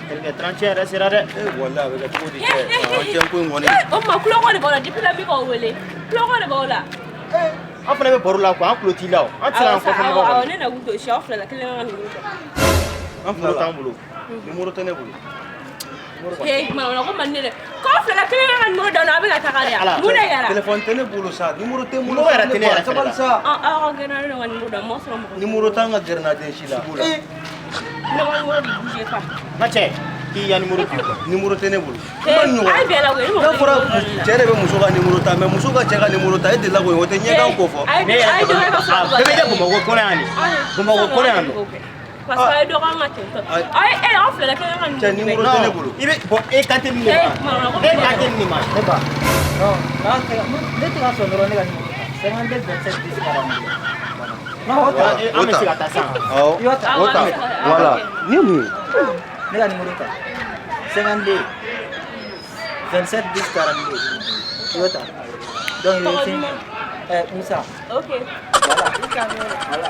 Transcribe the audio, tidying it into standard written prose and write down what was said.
Terikɛ, 31 yɛrɛ sera dɛ. Eh, walahi, a bɛ kɛ cogo di cɛ? 31 ko in kɔni. O tuma tulonko de b'aw la depuis la n bɛ k'aw wele, tulonko de b'aw la. An fana bɛ baro la quoi, an tulo t'i la o. An tɛ se k'an kɔfɛ mɔgɔ Awɔ, kɔni. ne na kun to si aw fila la kelen ka numéro ta. An fila Numéro la t'an bolo. Numéro tɛ ne bolo. He, manamana ko man di ne dɛ, k'aw fila la kelen ka numéro d'aw la, aw bɛ ka taga de Ala. yan, mun de kɛra? Téléphone tɛ ne bolo sa, numéro tɛ n bolo. Numéro yɛrɛ tɛ ne yɛrɛ fɛnɛ Sabali la. sa. Aw ka gɛrɛ ne ka numéro d'a ma sɔrɔ mɔgɔ. Numéro t'an ka gɛrɛnaden si la. Eh, Ne ka numéro di, bougez pas. N ka cɛ, k'i ya numéro di quoi. Numéro tɛ ne bolo. Eh, Kuma ɲɔgɔn. a ye bɛn la koyi, ni mɔgɔ N'a tɛ fɔra numéro di ne la. cɛ de bɛ muso ka numéro ta, mais muso ka cɛ ka numéro ta, e delila k'o ye, o tɛ ɲɛgan ko fɔ. A ye Ne a yɛrɛ ye dɔ kɛ ka a sɔrɔ. Bɛɛ bɛ kɛ Bamakɔ kɔnɔ yan de. Bamakɔ kɔnɔ yan nɔ. Parce que a ye dɔ k'an ka ten tɔ. A ye e aw fila la kelen ka Cɛ, numéro di. numéro tɛ ne bolo. I bɛ bon, e kan tɛ nin de Eh, ma. manamana ko E kan tɛ nin de ma. Ne ba, non, n'a tɛ ne tɛ ka sɔn dɔrɔn, ne ka numéro ta, 52 27 10 42. Voilà. Non, o ta. An bɛ se ka taa sisan. Awɔ. I y'o ta. O ta. Awɔ, an bɛ se ka- Voilà. Ok. Nin ye mun ye? Ne ka numéro ta. 52 27 10 42. I y'o ta. Donc, Tɔgɔ il duman? est Moussa. Ok. Voilà. Voilà.